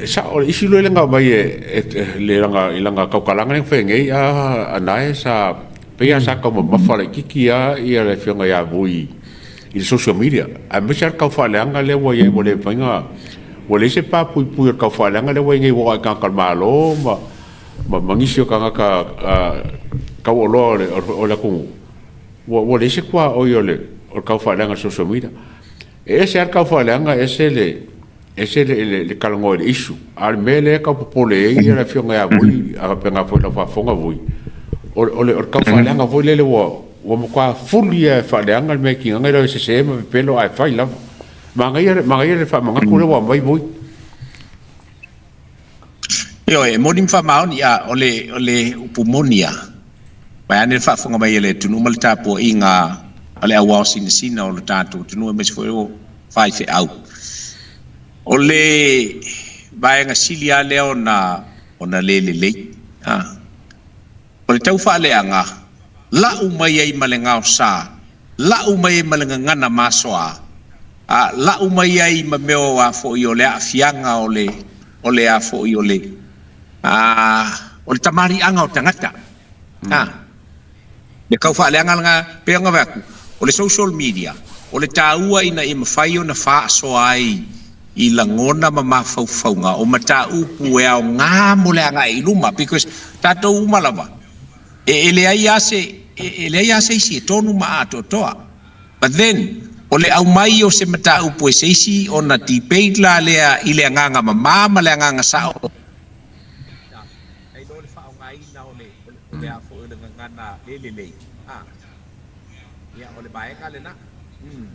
Sao, o le isi loa lea na aumai e i lana tautalaga lea na fai nei a Anae sa pei lava sa taumamafa laitiiti lava le Afioga ia Vui i le social media, aemaise lava le tau faaleaga lea ua i ai ua le mafai ona, ua leai se pa puipui o le tau faaleaga lea ua i ai nei ua oo lava i tagata o le Malo ma nisi o tagata taualoa o le atunuu, ua leai se tuaoi o le tau faaleaga i le social media. E ese lava le tau faaleaga ese le ese le talanoa i le issue, a o le mea lea e tau popole ai le Afioga ia Vui, a faapena foi i lau faafofoga Vui, o le tau faaleaga foi lele ua matua fuli lava e faaleaga le mea e tigaga e le o sese ma pepelo ae fai lava. Manaia, manaia le faamanatu lea ua aumai Vui. Ioe, e moni ma faamaoni, a o le upu moni lava, vaeane le faafofoga mai a le atunuu ma le tapuaiga a le auao sinasina o le tatou atunuu aemaise foi o faifeau. O le vaega sili lava lea ona le lelei, o le tau faaleaga, lau mai ai ma le gaosa, lau mai ai ma le gagana masoa, lau mai ai ma mea o a foi o le aafiaga o le o le a foi o le o le tamaliiaga o tagata. Le tau faaleaga lena, pei ona fai atu, o le social media, o le taua ina ia mafai ona faasoa ai i lagona ma mafaufauga o mataupu e aoga mo le agai i luma, because tatou uma lava, e leai lava se, e leai lava se isi e tonu ma atoatoa. But then, o le aumai o se mataupu e se isi ona debate la lea i le agaga mama ma le agaga sao, Nai lo le faaaogaina o le o le a foi o le gagana le lelei. A, ia, o le vaega lena. Umm,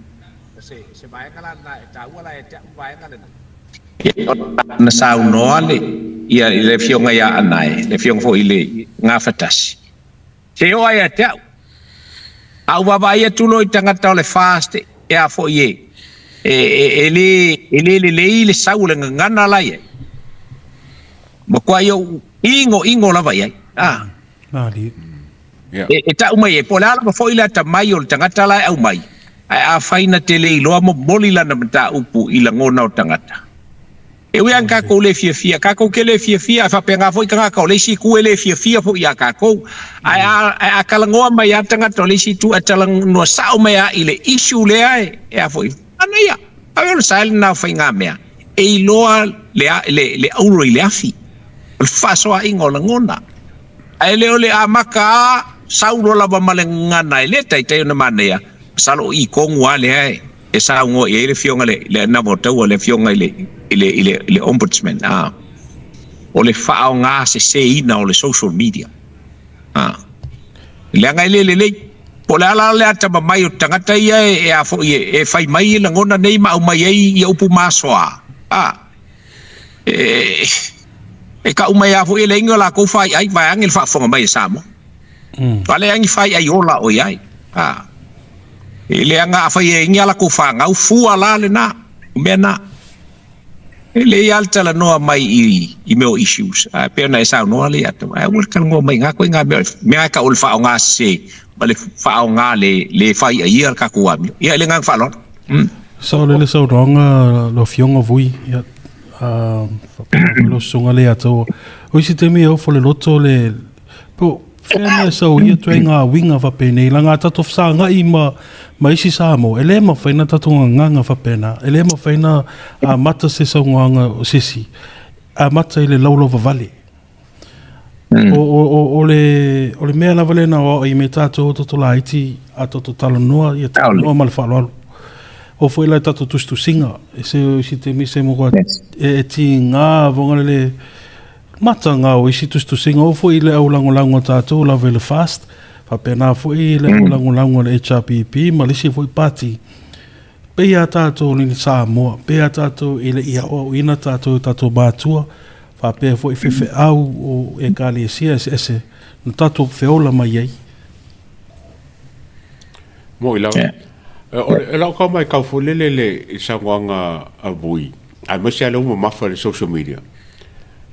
o se, o se vaega la lena e taua la ia te au le vaega lena. Na saunoa le, ia, le Afioga ia Anae, le Afioga foi i le Gafatasi, se oo lava ia te au, a ou vaavaai atu loa i tagata o le FAST e a foi e, e, e, e le, e le lelei le sau o le gagana la i ai, Matuai ou igoigo lava i ai. A. Malie. Yeah. E tau mai e, po o le a lava foi le atamai o le tagata la e aumai, ae afai na te le iloa momoli lana mataupu i lagona o tagata. E ui lava ina tatou le fiafia, tatou te le fiafia, ae faapena foi tagata o le isi itu e le fiafia foi ia tatou. Ae a, ae a talanoa mai lava tagata o le isi itu ae talanoa sao mai lava i le issue lea e a foi, manaia. Ae o le sae lena o faigamea e iloa le, le, le auro i le afi, o le fefaasoaaiga o lagona. Ae le o le amata a sau loa lava ma le gagana e le taitai ona manaia, masalo o i tonu lava lea e, e saunoa i ai le afioga le, le Navataua, le afioga i le, i le, i le, i le Ombudsman, a, o le faaaogaseseina o le social media. A. Leaga e le lelei. Po o le a la le atamamai o tagata ia e a foi e fai mai lagona nei ma aumai ai ia upu masoa, a, e, e tau mai lava foi e leai ni o latou faiai vaeane le faafofoga mai a Samoa. A leai ni faiai ola o i ai. A. E leaga afai e i ai ni a latou fanau, fua la lena, o mea na. E lelei lava le talanoa mai i mea o issues, ae pei ona e saunoa le atu, ae aua le talanoa mai i na ituaiga mea, mea e tau o le faaaoga sese ma le faaaoga le faiaia le tatou amio. Ia, i le agaga faaaloalo. Sao lelei le saunoaga lau Afioga Vui, ia, faapena foi lau Susuga Leiataua. O isi taimi e ofo le loto le, po fea mea sau ia ituaiga uiga faapenei, leaga a tatou fesagai ma, ma isi Samoa, e le mafai ona tatou gagana faapena, e le mafai ona amata se saunoaga o se isi, amata i le laulauvavale. O le mea lava lea na aoao ai me tatou o tatou laiti a tatou talanoa, ia talanoa ma le faaaloalo. O foi la tatou tusitusiga, e se o isi taimi se mo e tiga vonga le mataga o isi tusitusiga, oo foi i le au lagolago a tatou lava i le FAST, faapena foi le au lagolago a le HRPP ma le isi foi pati. Pei a tatou i Samoa, pei a tatou e le i aoaoina tatou e tatou matua, faapea foi faifeau o ekalesia eseese na tatou feola mai ai. Mo'i lava. O lau tau matau foi lele i le saunoaga a Vui, aemaise lava lea ua mamafa i le social media,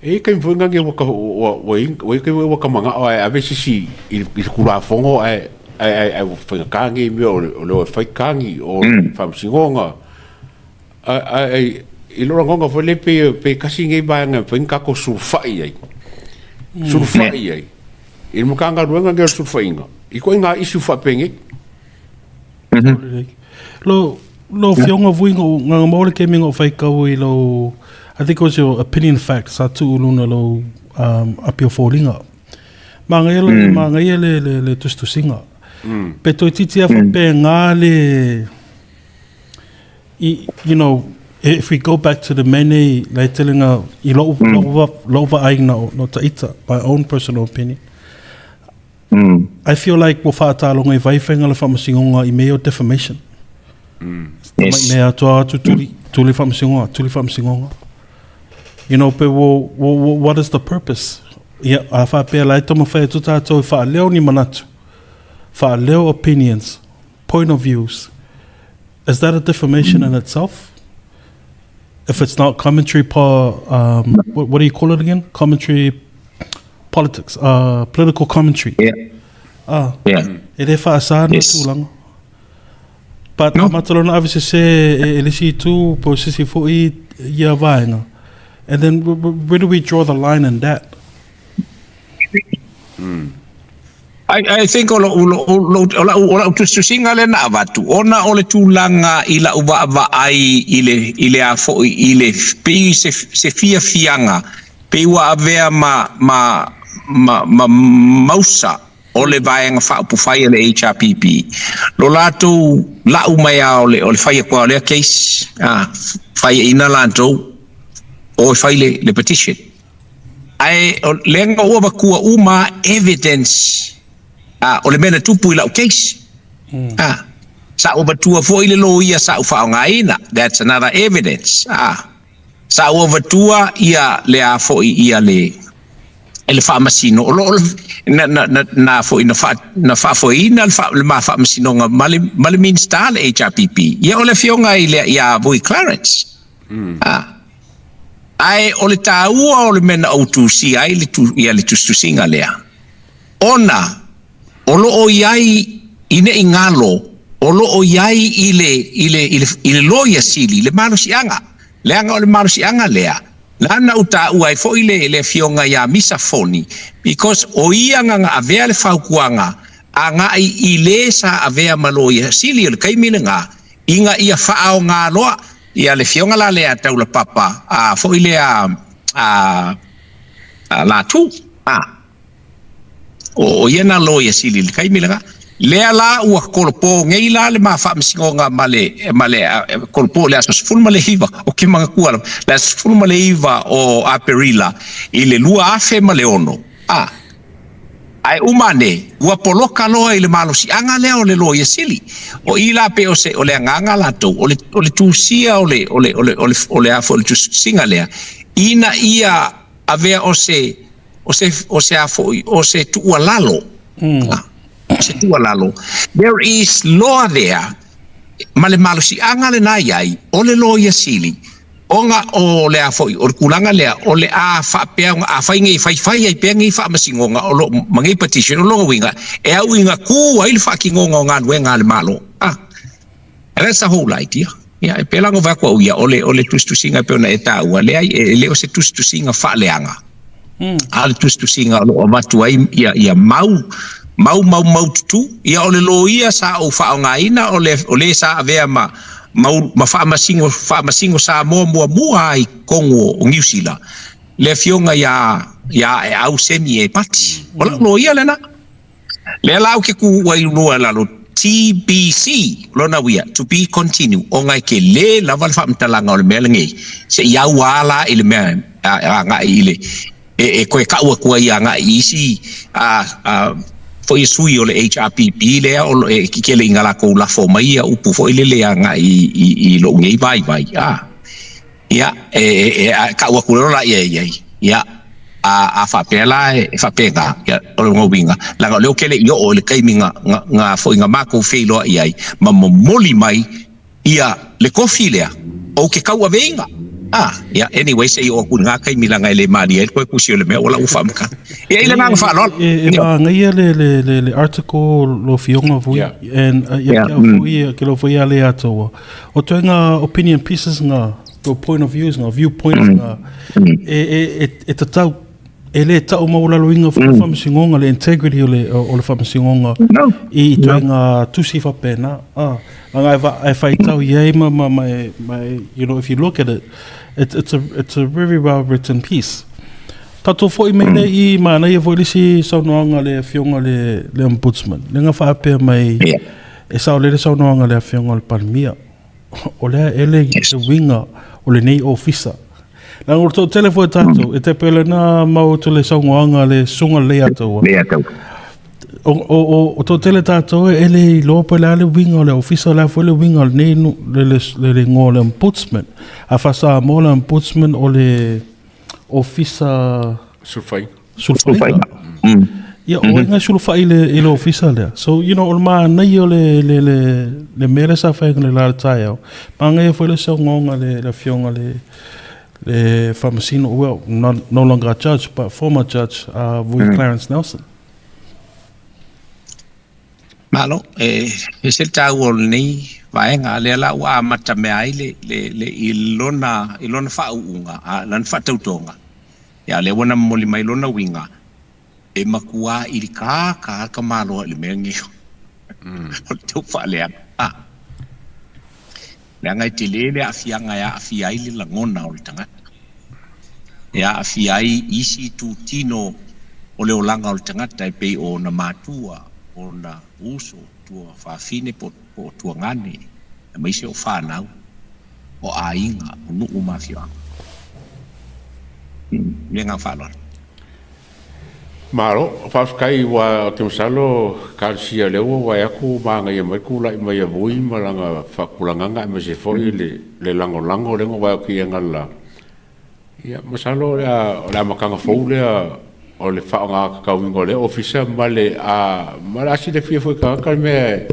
e i ai taimi foi nani ua i ai taimi ua ta manao e ave se isi i le Tulafono ae ua faigata nei mea o le o e fai tagi o le Faamasinoga. Ae i lou lagona foi lea pei, pei tasi lenei vaega e mafai ona tatou sulufai ai, sulufai ai i le Matagaluega lenei o le Sulufaiga i ituaiga issue faapenei. Lo lo fionga vui ngo nga mo le kemi ngo fai kau i lo I think it was your opinion fact sa tu luna lo um apio folinga. Ma ngai le ma ngai le le le tustusinga. Pe toi titi a pe nga le you know if we go back to the many le telenga i lo lo lo va ai no no ta ita my own personal opinion. I feel like ua fa'ataloga i vaifaiga le fa'amasinoga i mea o defamation. Yes. Mea atoa atu tuli, tuli fa'amasinoga, tuli fa'amasinoga. You know, pe wo, wo, wo, what is the purpose? Ia, a fa'apea la e taumafai atu tātou e fa'aleo ni manatu, fa'aleo opinions, point of views. Is that a defamation in itself? If it's not commentary po, um, what, what do you call it again? Commentary politics, uh, political commentary. Yeah. Ah, yeah. E le whaasā na yes. tūlanga. But no. matalo na ave se se e, e lisi tu po sisi fo i ia vaenga. And then where do we draw the line in that? Mm. I, I think o lou, lou, lou, o lau, o lau tusitusiga lea na avatu, ona o le tulaga i lau vaavaai i le, i le a foi, i le, pei se, se fiafiaga, pei ua avea ma, ma, ma, ma mausa o le Vaega Faaupufai a le HRPP, lo latou lau mai a o le, o le fai atu a o lea case, a, faiaina latou, o e fai le, le petition. Ae o lea na ou avatua uma evidence a o le mea na tupu i lau case. A sa ou avatua foi le loia sa ou faaaogaina, that's another evidence. A sa ou avatua ia le a foi ia le le faamasino o lo o na na na na foi na faa na faafoeina le, le ma faamasinoga ma le ma le Minista le HRPP. Ia o le afioga i le ia Vui Clarence. A Ae o le taua o le mea na ou tusia ai le tu, ia le tusitusiga lea, ona o lo o i ai i neʻi galo, o lo o i ai i le, i le, i le, i le loia sili le malosiaga. Leaga o le malosiaga lea, lana ou taua ai foi le, le afioga ia Misa Foni, because o ia na na avea le fautuaga agai i le sa avea ma loia sili o le taimi lena, ina ia faaaoga loa Ia le fioga la lea taulapapa a foi lea a a latu a o o ia na loia sili i le taimi lena. Lea la ua kolopo nei la le ma faamasinoga ma le ma le kolopo i le aso 19 o ke manatua lava le aso 19 o Aperila i le 2006 a Ae uma ane, ua poloka loa i le malosiaga lea o le Loia Sili. O i la pei o se, o le agaga latou, o le, o le tusia o le, o le, o le, o le, o le a foi o le tusitusiga lea, ina ia avea o se, o se, o se a foi, o se tuualalo. Mm. Se tuualalo. There is law there, ma le malosiaga lena i ai, o le Loia Sili, Ona o le a foi, o le tulaga lea, o le a faapea ona afai nei faifai ai pea nei faamasinoga o lo ma nei petition, o lona uiga, e au ina ku ai le faatinoga o galuega a le Malo. Ah, and that's the whole idea. Ia, e pēlā ona vae atu au ia, o le, o le tusitusiga e pei ona e taua, leai, e le o se tusitusiga faaleaga. A o le tusitusiga o lo o avatu ai ia, ia mau, mau, mau, mau tutū. Ia o le loia sa ou faaaogaina, o le, o le sa avea ma, mau, ma faamasino, faamasino Samoa muamua i totonu o, o Niu Sila, le afioga iā, iā Aeau Semi Epati. O lau loia lena. Lea la ou te kū ai lua i lalo, TBC, lona uia, to be continue, ona e telē lava le faamatalaga o le mea lenei, se i au a la i le mea agai i le, e, e toe kau atu ai agai i isi a, a, foi e sui o le HRPP lea o e kikele i ngā lakou lafo mai ia upu foi lele agai i, i, i lou nei vaivai. A. Ia, e, e, e, kau atu loa la ia i ai. Ia, a, a faapea la e, e faapena, ia, o lona uiga, leaga o lea ou te le i oo i le taimi na, na, na foi na matou feiloai ai, ma momoli mai ia le kofi lea, ou te tauaveina. A, ia, anyway, se i oo atu i lena taimi leaga e le malie ai le toe tusi o le mea ua lau faamatala. Ia, i le agaga faaaloalo. E, e māngaia le, le, le, le article lo Fionga vui, yeah. and uh, ia, yeah. ke au foi, ke lau foi a le atoa. O toe ngā opinion pieces ngā. Your point of views nga viewpoints nga e e e, e tatau e le tau maualaloina foi le faamasinoga le integrity o le o le faamasinoga No. i ituaiga tusi faapena a leaga e va e faitau i ai ma ma ma e ma e you know if you look at it it's it's a it's a very well written piece. Tatou foi mai nei i manaia foi le isi saunoaga a le afioga le le ombudsman lea na faapea mai Yeah. e saolele saunoaga a le afioga o le Palemia o lea e le Yes. le uiga o lenei ofisa. Leaga o le toatele foi o tatou, e te pele na mau atu le saunoaga a le susuga le Leiataua. Leiataua. O, o, o, o toatele tatou e le iloa po o le a le uiga o le ofisa, o le a foi le uiga o lenei nu- le, le, le, le igoa o le ombudsman. A faa-Samoa le ombudsman o le ofisa Sulufaiga. Sulufaiga. Ia, o ai na sulufai i le, i le ofisa lea. So, you know, o le manaia o le, le, le, le mea lea sa fai le la le taeao. Manaia foi le saunoaga le, le afioga le, le Faamasino, well, not, no longer a judge, but former judge, Vui Clarence Nelson. Malo, e ese le taua o lenei vaega, lea la ua amata mea ai le, le, le, i lona, i lona faauuga, a, lana faatautoga. Ia, lea ua na momoli mai lona uiga, e matua ilikaka ka maloa i le mea lenei o le tau faaleaga. A, leaga e tele le aafiaga e aafia ai le lagona o le tagata. E aafia ai isi itutino o le olaga o le tagata e pei o ona matua, ona uso, tua fafine po o tuagane, aemaise o fanau, o aiga, o nuu ma afioaga. Le agaga faaaloalo. Malo, faafetai ua ou te masalo talosia lea ua vaai atu manaia mai le tulai mai a Vui ma lana faatulagaga aemaise foi le le lagolago lea na vaai atu i ai la. Ia, masalo o le a o le amataga fou lea o le faaaoga tatauina o lea ofisa ma le a ma le a silafia foi e tagata le mea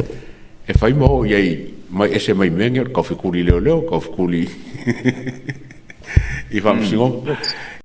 e fai ma oo i ai mai ese mai mea nei o le taufetuli leoleo, taufetuli i faamasinoga.